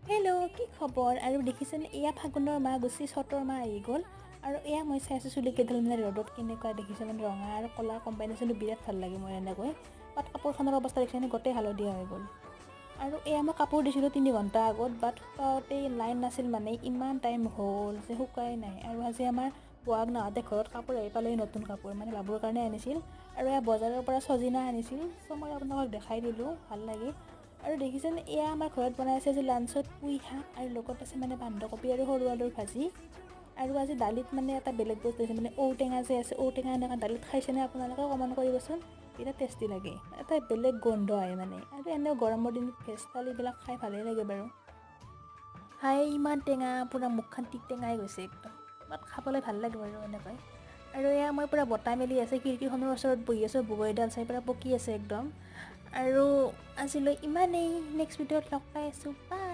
Hello', কি খবৰ? আৰু দেখিছেনে, এয়া ফাগুনৰ মাহ গুচি চ'তৰ মাহ আহি গ'ল। আৰু এয়া মই চাই আছোঁ চুলিকেইডাল মানে ৰ'দত কেনেকুৱা দেখিছে, মানে ৰঙা আৰু ক'লা কম্বাইনেশ্যনটো বিৰাট ভাল লাগে মোৰ এনেকৈ। বাট কাপোৰখনৰ অৱস্থা দেখিছেনে, গোটেই হালধীয়া হৈ গ'ল। আৰু এয়া মই কাপোৰ দিছিলোঁ 3 ঘণ্টা আগত, বাট শুকাওঁতেই লাইন নাছিল, মানে ইমান টাইম হ'ল যে শুকাই নাই। আৰু আজি আমাৰ বহাগ নাহোঁতে ঘৰত কাপোৰ আহি পালেহি, নতুন কাপোৰ মানে বাবুৰ কাৰণে আনিছিল। আৰু এয়া বজাৰৰ পৰা ছজিনা আনিছিল, চ' মই আপোনালোকক দেখাই দিলোঁ, ভাল লাগে। আৰু দেখিছেনে, এয়া আমাৰ ঘৰত বনাই আছে আজি লাঞ্চত পুই শাক আৰু লগত আছে মানে বন্ধাকবি আৰু সৰু আলুৰ ভাজি। আৰু আজি দালিত মানে এটা বেলেগ বস্তু আছে, মানে ঔটেঙা যে আছে, ঔটেঙা এনেকৈ দালিত খাইছেনে আপোনালোকে? কমেণ্ট কৰিবচোন, বিৰাট টেষ্টি লাগে, এটা বেলেগ গোন্ধ আহে মানে। আৰু এনেও গৰমৰ দিনত ভেজ দালিবিলাক খাই ভালেই লাগে বাৰু। হাই, ইমান টেঙা, পূৰা মুখখন টেঙাই গৈছে একদম, বাট খাবলৈ ভাল লাগে বাৰু এনেকৈ। আৰু এয়া মই পূৰা বতাহ মেলি আছে, খিৰিকীখনৰ ওচৰত বহি আছোঁ, বগৰীডাল চাই পূৰা পকি আছে একদম। আৰু আজিলৈ ইমানেই, নেক্সট ভিডিঅ'ত লগ পাই আছোঁ, বাই।